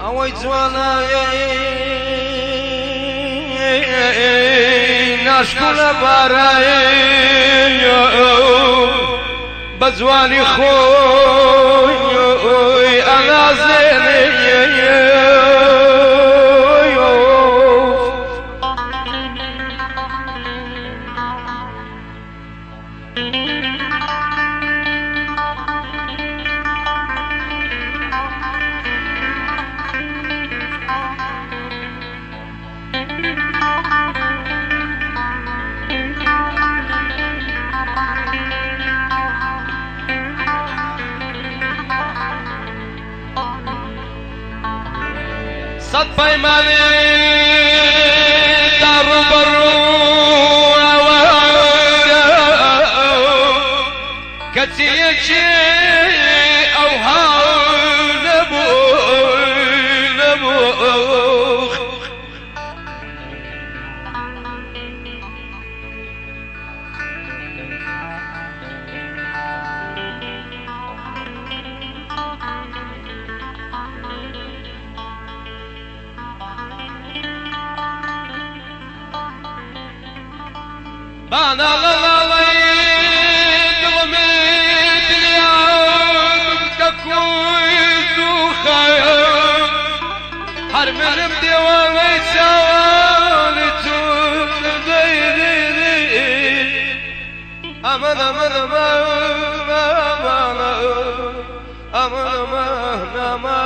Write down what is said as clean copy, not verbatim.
ئەوەی جوانە ناشکولە بارایە بە جوانی خۆی ئەنازێنێ. سەد پەیمانێ تا ڕووبەڕوو کەچی یەکێ ئەو هاو نەبوو نەبوو. بانا لا لا لا دڵمێ دنیام کە کوی دووخایە هەر منم دێوانەی چاوانی تو. ئەمن ئەمن ئەمن ئەمن ئەمن ئەمن.